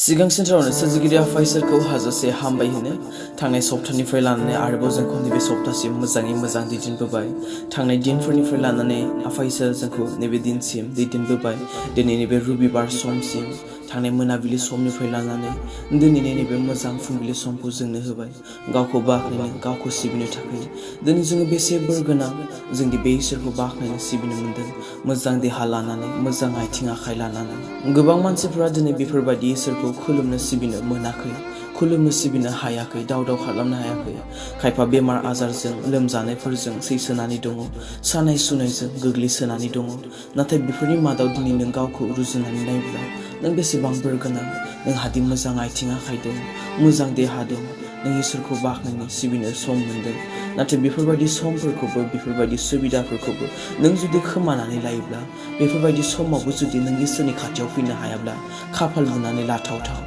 सिगां सेन्टारावनो सोरजिगिरि आफा इसोरखौ हाजासे हामबाय होनो थांनाय सप्तानिफ्राय लानानै आरोबाव जोंखौ नैबे सप्तासिम मोजाङै मोजां दैदेनबोबाय थांनाय दिनफोरनिफ्राय लानानै आफा इसोर जोंखौ नैबे दिनसिम दैदेनबोबाय दिनैनि बे रबिबार समसिम थांनाय मोनाबिलि समनिफ्राय लानानै दिनैनि नैबे मोजां फुंबिलि समखौ जोंनो होबाय गावखौ बाख्नायनो गावखौ सिबिनो थाखाय दिनै जोङो बेसे बोरगोनां जोंनि बे इसोरखौ बाख्नायनो सिबिनो मोन्दों मोजां देहा लानानै मोजां आथिं आखाइ लानानै गोबां मानसिफोरा दिनै बेफोरबायदि इसोरखौ खुलुमनो सिबिनो मोनाखै खुलुमनो सिबिनो हायाखै दाव खालामनो हायाखै खायफा बेमार आजारजों लोमजानायफोरजों सैसोनानै दङ सानाय सुनायजों गोग्लैसोनानै दङ नाथाय बेफोरनि मादाव दिनै नों गावखौ रुजुनानै नायोब्ला नों बेसेबां बोरगोनां नोंहादि मोजां आथिं आखाइ दं मोजां देहा दं नों इसोरखौ बाख्नायनो सिबिनो सम मोन्दों नाथाय बेफोरबायदि समफोरखौबो बेफोरबायदि सुबिदाफोरखौबो नों जुदि खोमानानै लायोब्ला बेफोरबायदि समावबो जुदि नों इसोरनि खाथियाव फैनो हायाब्ला खाफाल बुनानै लाथावथाव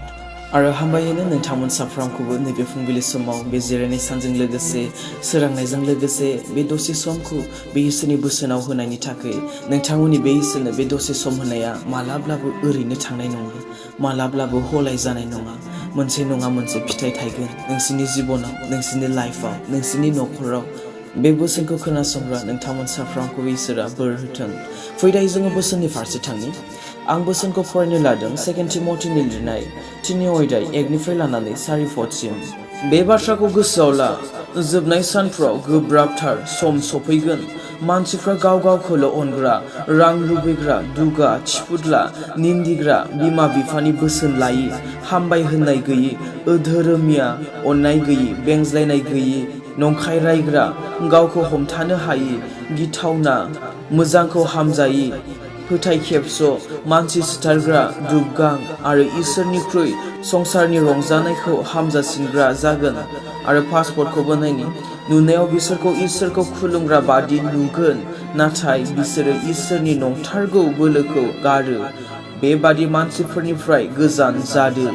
आरो हामबाय होनो नोंथांमोन साफ्रोमखौबो नैबे फुंबिलि समाव बे जिरायनाय सानजों लोगोसे सोरांनायजों लोगोसे बे दसे समखौ बे इसोरनि बोसोनाव होनायनि थाखाय नोंथांमोननि बे इसोरनो बे दसे सम होनाया मालाब्लाबो ओरैनो थांनाय नङा मालाब्लाबो हलाय जानाय नङा मोनसे फिथाइ थायगोन नोंसिनि जिबनाव नोंसिनि लाइफआव नोंसिनि नखराव बे बोसोनखौ खोनासंग्रा नोंथांमोन साफ्रोमखौबो इसोरा बोर होथों फै दायो जोङो बोसोननि फारसे थांनि आं बोसोनखौ फरायनो लादों 2 तिमथिनि लिरनाय 3 अध्याय 1निफ्राय लानानै 4 पदसिम बे बाथ्राखौ गोसोआव ला जोबनाय सानफ्राव गोब्राबथार सम सफैगोन मानसिफ्रा गाव गावखौल' अनग्रा रां लुबैग्रा दुगा थिफुदला निन्दिग्रा बिमा बिफानि बोसोन लायि हामबाय होननाय गैयि अधोरोमिया अननाय गैयि बेंज्लायनाय गैयि नंखाय रायग्रा गावखौ हमथानो हायि गिथावना मोजांखौ हामजायि फोथाय खेबस' मानसि सिथारग्रा दुबगां आरो इसोरनिख्रुइ संसारनि रंजानायखौ हामजासिनग्रा जागोन आरो पासपर्टखौबो नायनि नुनायाव बिसोरखौ इसोरखौ खुलुमग्रा बादि नुगोन नाथाय बिसोरो इसोरनि नंथारगौ बोलोखौ गारो बेबादि मानसिफोरनिफ्राय गोजान जादो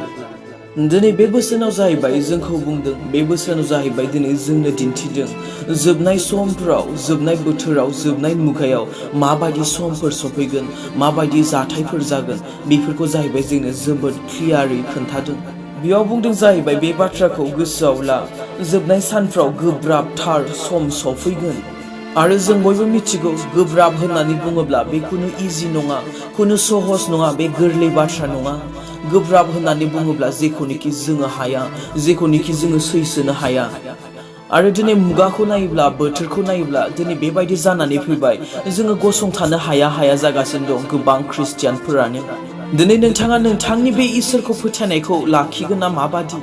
दिनै बे बोसोनाव जाहैबाय जोंखौ बुंदों बे बोसोनाव जाहैबाय दिनै जोंनो दिन्थिदों जोबनाय समफ्राव जोबनाय बोथोराव जोबनाय मुगायाव माबायदि समफोर सफैगोन माबायदि जाथायफोर जागोन बेफोरखौ जाहैबाय जोंनो जोबोद क्लियारै खोन्थादों बेयाव बुंदों जाहैबाय बे बाथ्राखौ गोसोआव ला जोबनाय सानफ्राव गोब्राबथार सम सफैगोन आरो जों बयबो मिथिगौ गोब्राब होननानै बुङोब्ला बे खुनु इजि नङा खुनु सहज नङा बे गोरलै बाथ्रा नङा गोब्राब होननानै बुङोब्ला जेखौनोखि जोङो हाया जेखौनोखि जोङो सैसोनो हाया आरो दिनै मुगाखौ नायोब्ला बोथोरखौ नायोब्ला दिनै बेबायदि जानानै फैबाय जोङो गसंथानो हाया जागासिनो दं गोबां ख्रिस्टियानफोरानो दिनै नोंथाङा नोंथांनि बे इसोरखौ फोथायनायखौ लाखिगोन ना माबादि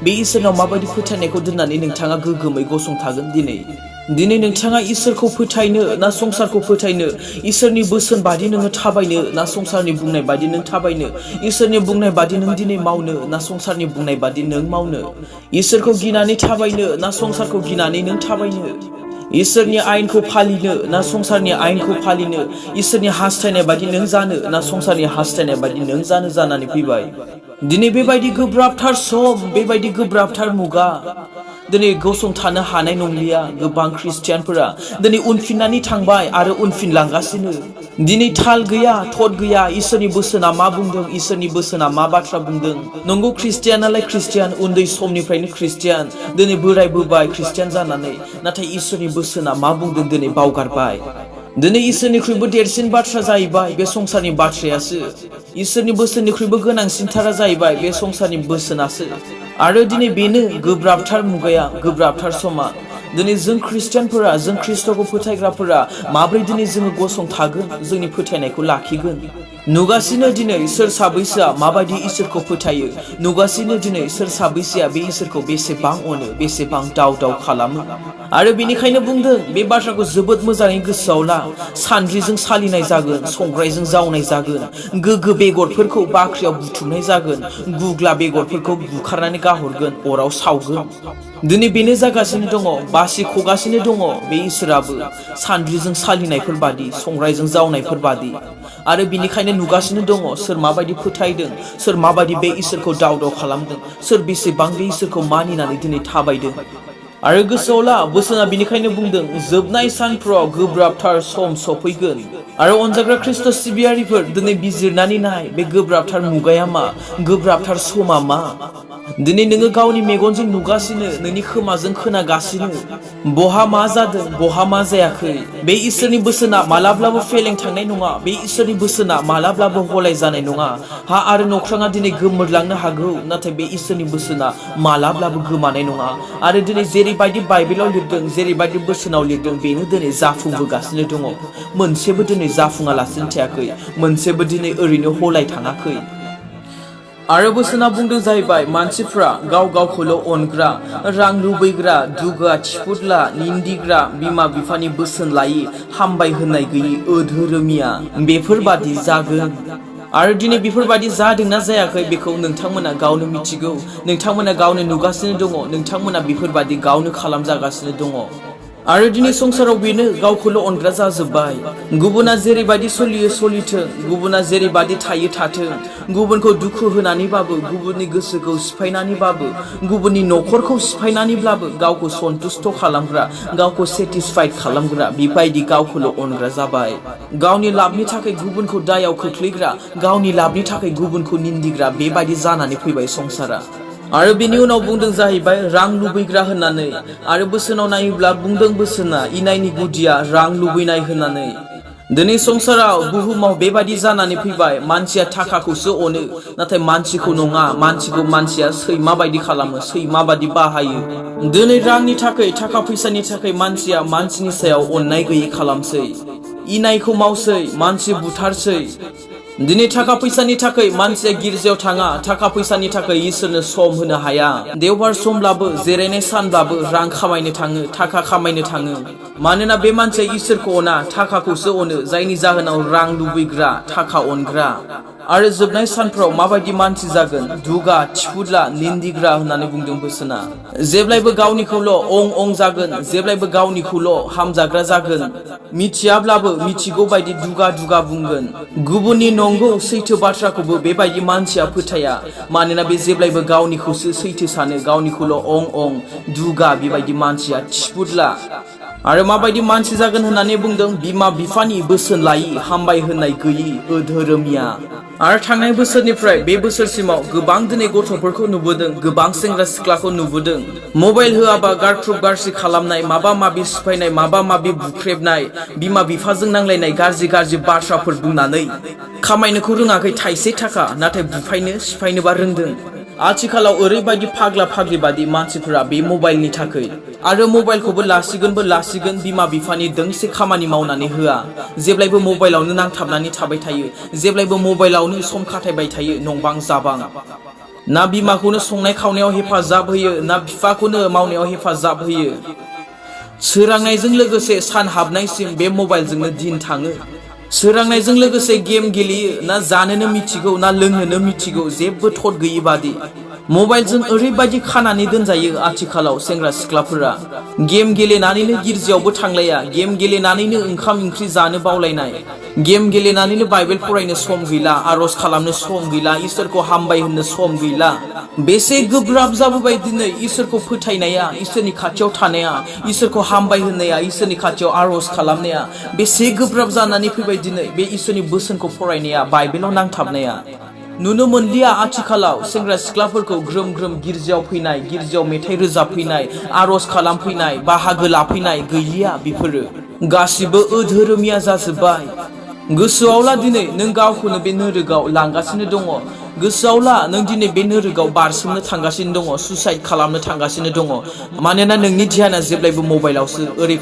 बे इसोरनाव माबायदि फोथायनायखौ दोननानै नोंथाङा गोग्गोमै गसंथागोन दिनै नोंथाङा इसोरखौ फोथायनो ना संसारखौ फोथायनो इसोरनि बोसोन बादि नोङो थाबायनो ना संसारनि बुंनाय बादि नों थाबायनो इसोरनि बुंनाय बादि नों दिनै मावनो ना संसारनि बुंनाय बादि नों मावनो इसोरखौ गिनानै थाबायनो ना संसारखौ गिनानै नों थाबायनो इसोरनि आयेनखौ फालिनो ना संसारनि आयेनखौ फालिनो इसोरनि हास्थायनाय बादि नों जानो ना संसारनि हास्थायनाय बादि नों जानो जानानै फैबाय दिनै बेबायदि गोब्राबथार सम बेबायदि गोब्राबथार मुगा दिनै गसंथानो हानाय नंलिया गोबां ख्रिस्टियानफोरा दिनै उनफिननानै थांबाय आरो उनफिनलांगासिनो दिनै थाल गैया थट गैया इसोरनि बोसोना मा बुंदों इसोरनि बोसोना मा बाथ्रा बुंदों नंगौ ख्रिस्टियानालाय ख्रिस्टियान उन्दै समनिफ्रायनो ख्रिस्टियान दिनै बोरायबोबाय ख्रिस्टियान जानानै नाथाय इसोरनि बोसोना मा बुंदों दिनै बावगारबाय दिनै इसोरनिख्रुइबो देरसिन बाथ्रा जाहैबाय बे संसारनि बाथ्रायासो इसोरनि बोसोननिख्रुइबो गोनांसिनथारा जाहैबाय बे संसारनि बोसोनासो आरो दिनै बेनो गोब्राबथार मुगाया गोब्राबथार समा दिनै जों ख्रिस्टियानफोरा जों ख्रिस्ट'खौ फोथायग्राफोरा माब्रै दिनै जोङो गसंथागोन जोंनि फोथायनायखौ लाखिगोन नुगासिनो दिनै सोर साबैसोआ माबायदि इसोरखौ फोथायो नुगासिनो दिनै सोर साबैसोआ बे इसोरखौ बेसेबां अनो बेसेबां दाव खालामो आरो बेनिखायनो बुंदों बे बाथ्राखौ जोबोद मोजाङै गोसोआव ला सान्द्रिजों सालिनाय जागोन संग्रायजों जावनाय जागोन गोग्गो बेगरफोरखौ बाख्रियाव बुथुमनाय जागोन गुग्ला बेगरफोरखौ बुखारनानै गाहरगोन अराव सावगोन दिनै बेनो जागासिनो दङ बासिखगासिनो दङ बे इसोराबो सान्द्रिजों सालिनायफोर बादि संग्रायजों जावनायफोर बादि आरो बिनिखायनो नुगासिनो दङ सोर माबायदि फोथायदों सोर माबायदि बे इसोरखौ दाव खालामदों सोर बेसेबां बे इसोरखौ मानिनानै दिनै थाबायदों आरो गोसोआव ला बोसोना बिनिखायनो बुंदों जोबनाय सानफोराव गोब्राबथार सम सफैगोन आरो अनजाग्रा ख्रिस्ट' सिबियारिफोर दिनै बिजिरनानै नाय बे गोब्राबथार मुगाया मा गोब्राबथार समा मा दिनै नोङो गावनि मेगनजों नुगासिनो नोंनि खोमाजों खोनागासिनो बहा मा जादों बहा मा जायाखै बे इसोरनि बोसोना मालाब्लाबो फेलें थांनाय नङा बे इसोरनि बोसोना मालाब्लाबो हलाय जानाय नङा हा आरो नख्राङा दिनै गोमोरलांनो हागौ नाथाय बे इसोरनि बोसोना मालाब्लाबो गोमानाय नङा आरो दिनै जेरैबायदि बाइबेलाव लिरदों जेरैबायदि बोसोनाव लिरदों बेनो दिनै जाफुंबोगासिनो दङ मोनसेबो दिनै जाफुङालासिनो थायाखै मोनसेबो दिनै ओरैनो हलाय थाङाखै आरो बोसोना बुंदों जाहैबाय मानसिफ्रा गाव गावखौल' अनग्रा रां लुबैग्रा दुगा थिफुदला निन्दिग्रा बिमा बिफानि बोसोन लायि हामबाय होननाय गैयि अधोरोमिया बेफोरबादि जागोन आरो दिनै बेफोरबादि जादोंना जायाखै बेखौ नोंथांमोना गावनो मिथिगौ नोंथांमोना गावनो नुगासिनो दङ नोंथांमोना बेफोरबादि गावनो खालामजागासिनो दङ आरो दिनै संसाराव बेनो गावखौल' अनग्रा जाजोब्बाय गुबुना जेरैबायदि सोलियो सोलिथों गुबुना जेरैबायदि थायो थाथों गुबुनखौ दुखु होनानैबाबो गुबुननि गोसोखौ सिफायनानैबाबो गुबुननि न'खरखौ सिफायनानैब्लाबो गावखौ सन्तुष्ट खालामग्रा गावखौ सेटिसफाइड खालामग्रा बेबायदि गावखौल' अनग्रा जाबाय गावनि लाबनि थाखाय गुबुनखौ दायाव खोख्लैग्रा गावनि लाबनि थाखाय गुबुनखौ निन्दिग्रा बेबायदि जानानै फैबाय संसारा आरो बेनि उनाव बुंदों जाहैबाय रां लुबैग्रा होननानै आरो बोसोनाव नायोब्ला बुंदों बोसोना इनायनि गुदिया रां लुबैनाय होननानै दिनै संसाराव बुहुमाव बेबायदि जानानै फैबाय मानसिया थाखाखौसो अनो नाथाय मानसिखौ नङा मानसिखौ मानसिया सैमा बायदि खालामो सैमा बायदि बाहायो दिनै रांनि थाखाय थाखा फैसानि थाखाय मानसिया मानसिनि सायाव अननाय गैयै खालामसै इनायखौ मावसै मानसि बुथारसै दिनै थाखा फैसानि थाखाय मानसिया गिर्जायाव थाङा थाखा फैसानि थाखाय इसोरनो सम होनो हाया देवबार समब्लाबो जिरायनाय सानब्लाबो रां खामायनो थाङो थाखा खामायनो थाङो मानोना बे मानसिया इसोरखौ अना थाखाखौसो अनो जायनि जाहोनाव रां लुबैग्रा थाखा अनग्रा आरो जोबनाय सानफ्राव माबायदि मानसि जागोन दुगा थिफुदला निन्दिग्रा होननानै बुंदों बोसोना जेब्लायबो गावनिखौल' अं अं जागोन जेब्लायबो गावनिखौल' हामजाग्रा जागोन मिथियाब्लाबो मिथिगौ बायदि दुगा दुगा बुंगोन गुबुननि नंगौ सैथो बाथ्राखौबो बेबायदि मानसिया फोथाया मानोना बे जेब्लायबो गावनिखौसो सैथो सानो गावनिखौल' अं अं दुगा बेबायदि मानसिया थिफुदला आरो माबायदि मानसि जागोन होननानै बुंदों बिमा बिफानि बोसोन लायि हामबाय होननाय गैयि अधोरोमिया आरो थांनाय बोसोरनिफ्राय बे बोसोरसिमाव गोबां दिनै गथ'फोरखौ नुबोदों गोबां सेंग्रा सिख्लाखौ नुबोदों मबाइल होआबा गारख्रुब गारसि खालामनाय माबा माबि सिफायनाय माबा माबि बुख्रेबनाय बिमा बिफाजों नांलायनाय गाज्रि गाज्रि बाथ्राफोर बुंनानै खामायनोखौ रोङाखै थाइसे थाखा नाथाय बुफायनो सिफायनोबा रोंदों आथिखालाव ओरैबायदि फाग्ला फाग्लि बादि मानसिफोरा बे मबाइलनि थाखाय आरो मबाइलखौबो लासिगोन बिमा बिफानि दोंसे खामानि मावनानै होआ जेब्लायबो मबाइलावनो नांथाबनानै थाबाय थायो जेब्लायबो मबाइलावनो सम खाथायबाय थायो नंबां जाबां ना बिमाखौनो संनाय खावनायाव हेफाजाब होयो ना बिफाखौनो मावनायाव हेफाजाब होयो सोरांनायजों लोगोसे सान हाबनायसिम बे मबाइलजोंनो दिन थाङो सोरांनायजों लोगोसे गेम गेलेयो ना जानोनो मिथिगौ ना लोंनोनो मिथिगौ जेबो थद गैयि बादि मबाइलजों ओरैबायदि खानानै दोनजायो आथिखालाव सेंग्रा सिख्लाफोरा गेम गेलेनानैनो गिर्जायावबो थांलाया गेम गेलेनानैनो ओंखाम ओंख्रि जानो बावलायनाय गेम गेलेनानैनो बाइबेल फरायनो सम गैला आरज खालामनो सम गैला इसोरखौ हामबाय होननो सम गैला बेसे गोब्राब जाबोबाय दिनै इसोरखौ फोथायनाया इसोरनि खाथियाव थानाया इसोरखौ हामबाय होननाया इसोरनि खाथियाव आरज खालामनाया बेसे गोब्राब जानानै फैबाय दिनै बे इसोरनि बोसोनखौ फरायनाया बाइबेलाव नांथाबनाया नुनो मोनलिया आथिखालाव सेंग्रा सिख्लाफोरखौ ग्रोम ग्रोम गिर्जायाव फैनाय गिर्जायाव मेथाइ रोजाबफैनाय आरज खालामफैनाय बाहागो लाफैनाय गैलिया बेफोरो गासिबो अधोरोमिया जाजोब्बाय गोसोआवला दिनै नों गावखौनो बे नोरोगाव लांगासिनो दङ गोसोआवला नों दिनै बे नोरोगाव बारसोमनो थांगासिनो दङ सुसाइड खालामनो थांगासिनो दङ मानोना नोंनि ध्याना जेब्लायबो मबाइलावसो ओरै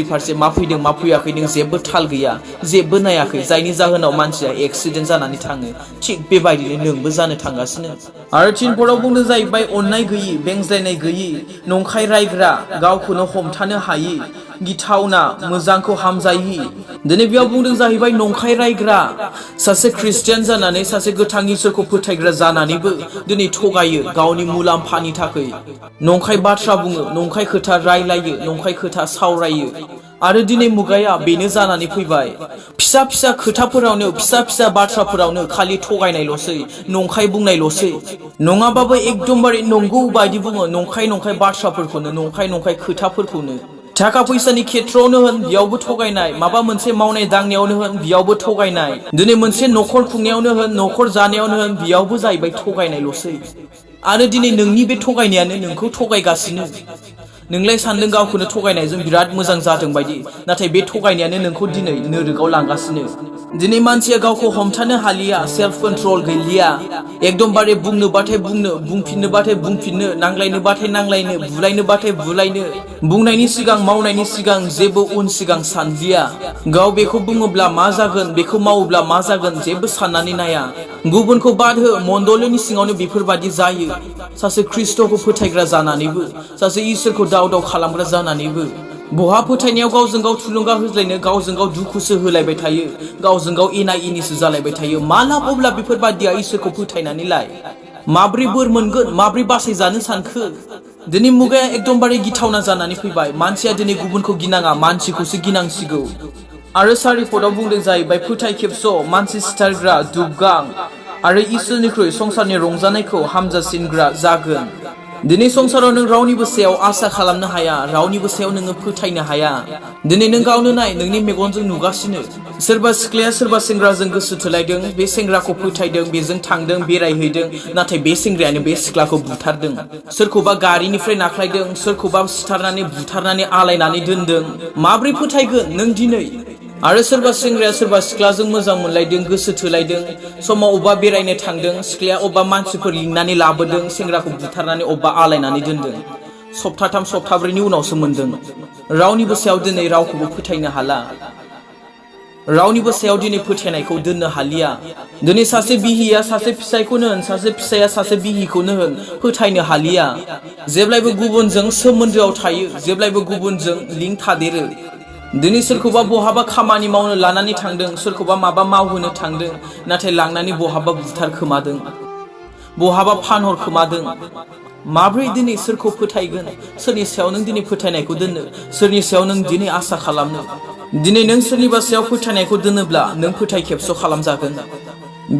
फारसे मा फैदों मा फैयाखै नों जेबो थाल गैया जेबो नायाखै जायनि जाहोनाव मानसिया एक्सिडेन्ट जानानै थाङो थिग बेबायदिनो नोंबो जानो थांगासिनो आरो थिनफोराव बुंनो जाहैबाय अननाय गैयि बेंज्लायनाय गैयि नंखाय रायग्रा गावखौनो हमथानो हायि गिथावना मोजांखौ हामजायि दिनै बेयाव बुंदों जाहैबाय नंखाय रायग्रा सासे ख्रिस्टियान जानानै सासे गोथां इसोरखौ फोथायग्रा जानानैबो दिनै थगायो गावनि मुलाम्फानि थाखाय नंखाय बाथ्रा बुङो नंखाय खोथा रायलायो नंखाय खोथा सावरायो आरो दिनै मुगाया बेनो जानानै फैबाय फिसा फिसा खोथाफोरावनो फिसा फिसा बाथ्राफोरावनो खालि थगायनायल'सै नंखाय बुंनायल'सै नङाबाबो एकदमबारे नंगौ बायदि बुङो नंखाय नंखाय बाथ्राफोरखौनो नंखाय नंखाय खोथाफोरखौनो थाखा फैसानि खेथ्रआवनो होन बेयावबो थगायनाय माबा मोनसे मावनाय दांनायावनो होन बेयावबो थगायनाय दिनै मोनसे न'खर खुंनायावनो होन न'खर जानायावनो होन बेयावबो जाहैबाय थगायनायल'सै आरो दिनै नोंनि बे थगायनायानो नोंखौ थगायगासिनो नोंलाय सानदों गावखौनो थगायनायजों बिराद मोजां जादों बायदि नाथाय बे थगायनायानो नोंखौ दिनै नोरोगाव लांगासिनो दिनै मानसिया गावखौ हमथानो हालिया सेल्फ कन्ट्रल गैलिया एकदमबारे बुंनोबाथाय बुंनो बुंफिननोबाथाय बुंफिननो नांलायनोबाथाय नांलायनो बुलायनोबाथाय बुलायनो बुंनायनि सिगां मावनायनि सिगां जेबो उन सिगां सानलिया गाव बेखौ बुङोब्ला मा जागोन बेखौ मावोब्ला मा जागोन जेबो साननानै नाया गुबुनखौ बाद हो मण्डलनि सिङावनो बेफोरबादि जायो सासे ख्रिस्टखौ फोथायग्रा जानानैबो सासे इसोरखौ दाव दाव खालामग्रा जानानैबो बहा फोथायनायाव गावजों गाव थुलुंगा होज्लायनो गावजों गाव दुखुसो होलायबाय थायो गावजों गाव एना एनिसो जालायबाय थायो माला अब्ला बेफोरबादिया इसोरखौ फोथायनानैलाय माब्रै बोर मोनगोन माब्रै बासायजानो सानखो दिनै मुगाया एकदमबारे गिथावना जानानै फैबाय मानसिया दिनै गुबुनखौ गिनाङा मानसिखौसो गिनांसिगौ आरो सारिपदाव बुंदों जाहैबाय फोथाय खेबस' मानसि सिथारग्रा दुबगां आरो इसोरनिख्रुइ संसारनि रंजानायखौ हामजासिनग्रा जागोन दिनै संसाराव नों रावनिबो सायाव आसा खालामनो हाया रावनिबो सायाव नोङो फोथायनो हाया दिनै नों गावनो नाय नोंनि मेगनजों नुगासिनो सोरबा सिख्लाया सोरबा सेंग्राजों गोसो थोलायदों बे सेंग्राखौ फोथायदों बेजों थांदों बेरायहैदों नाथाय बे सेंग्रायानो बे सिख्लाखौ बुथारदों सोरखौबा गारिनिफ्राय नाख्लायदों सोरखौबा सिथारनानै बुथारनानै आलायनानै दोनदों माब्रै फोथायगोन नों दिनै आरो सोरबा सेंग्राया सोरबा सिख्लाजों मोजां मोनलायदों गोसो थोलायदों समाव अबा बेरायनो थांदों सिख्लाया अबा मानसिफोर लिंनानै लाबोदों सेंग्राखौ बुथारनानै अबा आलायनानै दोनदों सप्ताथाम सप्ताब्रैनि उनावसो मोनदों रावनिबो सायाव दिनै रावखौबो फोथायनो हाला रावनिबो सायाव दिनै फोथायनायखौ दोननो हालिया दिनै सासे बिहिया सासे फिसायखौनो होन सासे फिसाया सासे बिहिखौनो होन फोथायनो हालिया जेब्लायबो गुबुनजों सोमोन्दोआव थायो जेब्लायबो गुबुनजों लिंक थादेरो दिनै सोरखौबा बहाबा खामानि मावनो लानानै थांदों सोरखौबा माबा मावहोनो थांदों नाथाय लांनानै बहाबा बुथारखोमादों बहाबा फानहरखोमादों माब्रै दिनै सोरखौ फोथायगोन सोरनि सायाव नों दिनै फोथायनायखौ दोननो सोरनि सायाव नों दिनै आसा खालामनो दिनै नों सोरनिबा सायाव फोथायनायखौ दोनोब्ला नों फोथाय खेबस' खालामजागोन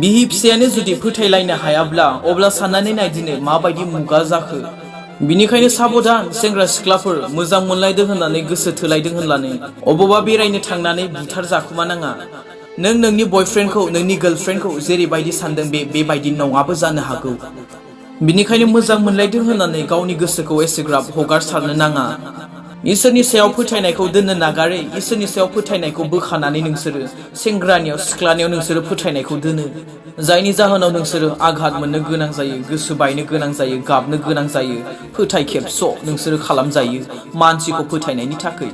बिहि फिसायानो जुदि फोथायलायनो हायाब्ला अब्ला साननानै नाय दिनै माबायदि मुगा जाखो बिनिखायनो साबधान सेंग्रा सिख्लाफोर मोजां मोनलायदों होननानै गोसो थोलायदों होननानै अबावबा बेरायनो थांनानै बुथार जाखुमानाङा नों नोंनि बयफ्रेन्डखौ नोंनि गार्लफ्रेन्डखौ जेरैबायदि सानदों बेबायदि नङाबो जानो हागौ बिनिखायनो मोजां मोनलायदों होननानै गावनि गोसोखौ एसेग्राब हगारसारनो नाङा इसोरनि सायाव फोथायनायखौ दोननो नागारै इसोरनि सायाव फोथायनायखौ बोखानानै नोंसोरो सेंग्रानियाव सिख्लानियाव नोंसोरो फोथायनायखौ दोनो जायनि जाहोनाव नोंसोरो आघात मोननो गोनां जायो गोसो बायनो गोनां जायो गाबनो गोनां जायो फोथाय खेबस' नोंसोरो खालामजायो मानसिखौ फोथायनायनि थाखाय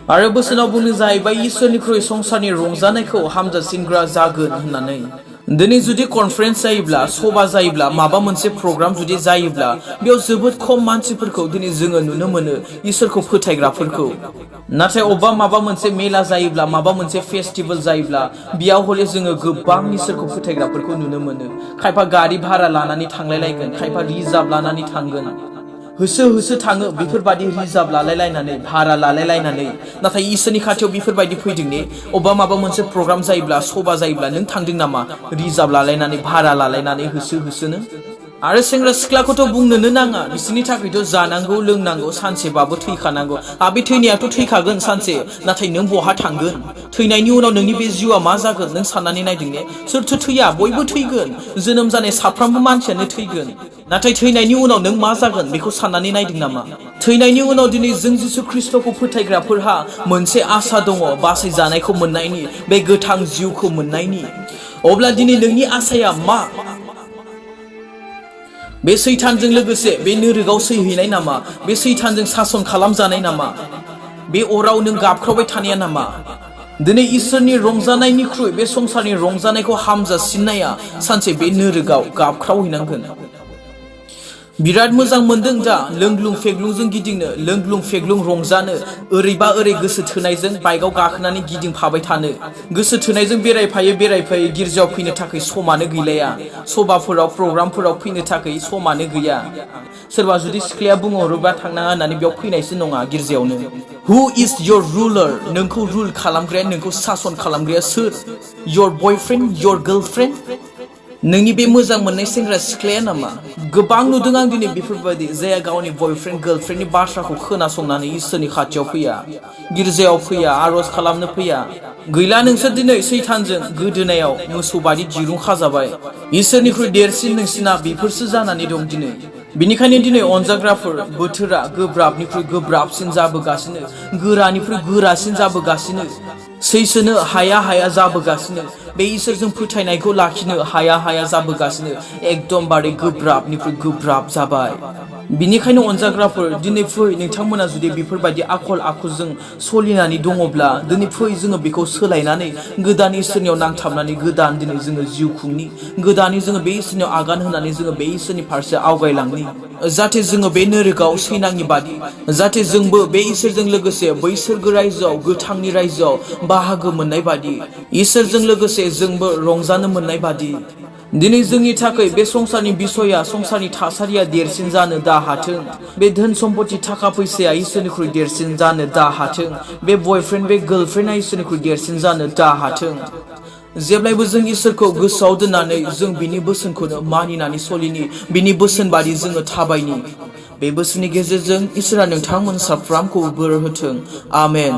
आरो बोसोनाव बुंनो जाहैबाय इसोरनिख्रुइ संसारनि रंजानायखौ हामजासिनग्रा जागोन होननानै दिनै जुदि कनफारेन्स जायोब्ला सभा जायोब्ला माबा मोनसे प्रग्राम जुदि जायोब्ला बेयाव जोबोद खम मानसिफोरखौ दिनै जोङो नुनो मोनो इसोरखौ फोथायग्राफोरखौ नाथाय अबेबा माबा मोनसे मेला जायोब्ला माबा मोनसे फेस्टिभेल जायोब्ला बेयाव हले जोङो गोबां इसोरखौ फोथायग्राफोरखौ नुनो मोनो खायफा गारि भारा लानानै थांलायलायगोन खायफा रिजार्भ लानानै थांगोन होसो होसो थाङो बेफोरबायदि रिजार्भ लालायलायनानै भारा लालायलायनानै नाथाय इसोरनि खाथियाव बेफोरबायदि फैदों ने अबेबा माबा मोनसे प्रग्राम जायोब्ला सभा जायोब्ला नों थांदों नामा रिजार्भ लालायनानै भारा लालायनानै होसो होसोनो आरो सेंग्रा सिख्लाखौथ' बुंनोनो नाङा बिसोरनि थाखायथ' जानांगौ लोंनांगौ सानसेबाबो थैखानांगौ बे थैनायाथ' थैखागोन सानसे नाथाय नों बहा थांगोन थैनायनि उनाव नोंनि बे जिउआ मा जागोन नों साननानै नायदों ने सोरथो थैया बयबो थैगोन जोनोम जानाय साफ्रोमबो मानसियानो थैगोन नाथाय थैनायनि उनाव नों मा जागोन बेखौ साननानै नायदों नामा थैनायनि उनाव दिनै जों जिसु ख्रिस्टखौ फोथायग्राफोरहा मोनसे आसा दङ बासायजानायखौ मोननायनि बे गोथां जिउखौ मोननायनि अब्ला दिनै नोंनि आसाया मा बे सैतानजों लोगोसे बे नोरोगाव सैहैनाय नामा बे सैतानजों सासन खालामजानाय नामा बे अराव नों गाबख्रावबाय थानाया नामा दिनै इसोरनि रंजानायनिख्रुइ बे संसारनि रंजानायखौ हामजासिननाया सानसे बे नोरोगाव गाबख्रावहैनांगोन बिराद मोजां मोनदों दा लोंग्लुं फेग्लुंजों गिदिंनो लोंग्लुं फेग्लुं रंजानो ओरैबा ओरै गोसो थोनायजों बाइकआव गाखोनानै गिदिंफाबाय थानो गोसो थोनायजों बेरायफायो गिर्जायाव फैनो थाखाय समानो गैलाया सभाफोराव प्रग्रामफोराव फैनो थाखाय समानो गैया सोरबा जुदि सिख्लाया बुंहरोबा थांनाङा होननानै बेयाव फैनायसो नङा गिर्जायावनो हु इज योर रुलार नोंखौ रुल खालामग्राया नोंखौ सासन खालामग्राया सोर योर बयफ्रेन्ड योर गार्लफ्रेन्ड नोंनि बे मोजां मोननाय सेंग्रा सिख्लाया नामा गोबां नुदों आं दिनै बेफोरबायदि जाया गावनि बयफ्रेन्ड गार्लफ्रेन्डनि बाथ्राखौ खोनासंनानै इसोरनि खाथियाव फैया गिर्जायाव फैया आरज खालामनो फैया गैला नोंसोर दिनै सैतानजों गोदोनायाव मोसौ बादि दिरुं खाजाबाय इसोरनिख्रुइ देरसिन नोंसिना बेफोरसो जानानै दं दिनै बिनिखायनो दिनै अनजाग्राफोर बोथोरा गोब्राबनिख्रुइ गोब्राबसिन जाबोगासिनो गोरानिख्रुइ गोरासिन जाबोगासिनो सैसोनो हाया जाबोगासिनो बे इसोरजों फोथायनायखौ लाखिनो हाया जाबोगासिनो एकदमबारे गोब्राबनिख्रुइ गोब्राब जाबाय बिनिखायनो अनजाग्राफोर दिनै फै नोंथांमोना जुदि बेफोरबायदि आखल आखुजों सोलिनानै दङब्ला दिनै फै जोङो बेखौ सोलायनानै गोदान इसोरनियाव नांथाबनानै गोदान दिनै जोङो जिउ खुंनि गोदानै जोङो बे इसोरनियाव आगान होनानै जोङो बे इसोरनि फारसे आवगायलांनि जाहाथे जोङो बे नोरोगाव सैनांनि बादि जाहाथे जोंबो बे इसोरजों लोगोसे बैसोरगो रायजोआव गोथांनि रायजोआव बाहागो मोननाय बादि इसोरजों लोगोसे जोंबो रंजानो मोननाय बादि दिनै जोंनि थाखाय बे संसारनि बिसया संसारनि थासारिया देरसिन जानो दा हाथों बे धोन सम्पति थाखा फैसाया इसोरनिख्रुइ देरसिन जानो दा हाथों बे बयफ्रेन्ड बे गार्लफ्रेन्डआ इसोरनिख्रुइ देरसिन जानो दा हाथों जेब्लायबो जों इसोरखौ गोसोआव दोननानै जों बिनि बोसोनखौनो मानिनानै सोलिनि बिनि बोसोन बादि जोङो थाबायनि बे बोसोननि गेजेरजों इसोरा नोंथांमोन साफ्रोमखौबो बोर होथों आमेन